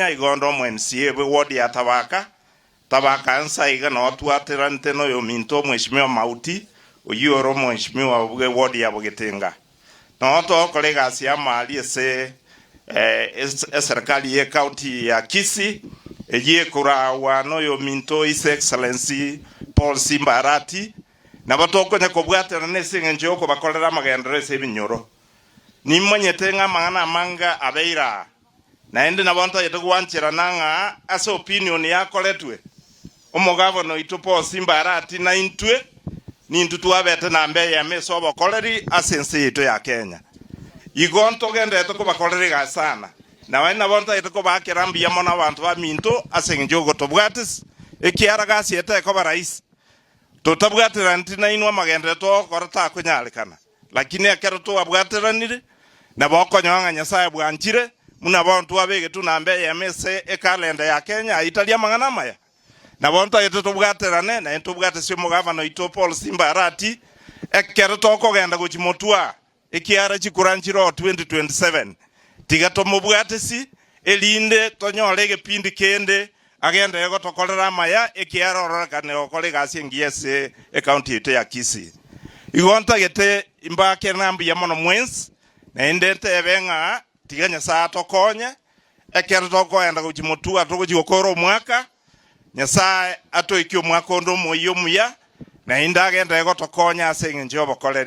Kenya, igo onde omo MCA bwe ward ya Tabaka, Tabaka nsa iga noo twateranete noyominto omweshimiwa Mauti, oyio ore omweshimiwa bwe ward ya Bogetenga. Noo togokora egasi y'amari ase eserekari ye county ya Kisii, eyio ekoraagwa noyominto His Excellency Paul Simba Arati, nabo tokonya kobwaterana ase engencho y'okobakorera amagenderero ase ebinyoro. Nimanyete ng'a amang'ana amange abeire aa, naende nabo ntagete gwancherana ng'a ase opinion yakoretwe, omogavana oito Paul Simba Arati naintwe nintwe twabete namba eyemo ase obokoreri ase ense yaito ya Kenya. Igo ntogenderete kobakorera egasi sana, naende nabo ntagete kobaakera mbuya mono abanto baminto ase engencho y'ogotobwatisia, ekiara gasi eye tekoba rahisi. Totabwateraneti nainwe amagenderero togokora takonyarekana. Lakini ekero twabwateranire, nabo okonyora ng'a Nyasae bwanchire, buna bono twabegetwe namba eyemo ase ekalenda ya Kenya, ayio tari amang'ana amaya? Nabo ntagete tobwaterane, naende tobwate omogavana oito Paul Simba Arati, ekero tokogenda gochia motwe aa, ekiara chikura nchire oo 2027, tiga tomobwatesi, erinde tonyore egepindi kende Agenderere gotokorera amaya, ekiagera ororekane gokora egasi engiya ase ecounty yaito ya Kisii. Igo ntagete imbakere na mbuya mono mwensi, naende ntebe ng'a tiga Nyasae atokonye, ekero tokoenda gochia motwe togochia gokora omwaka, Nyasae atoikie omwaka onde omoyia omuya, naende agenderere gotokonya ase engencho y'obokoreri.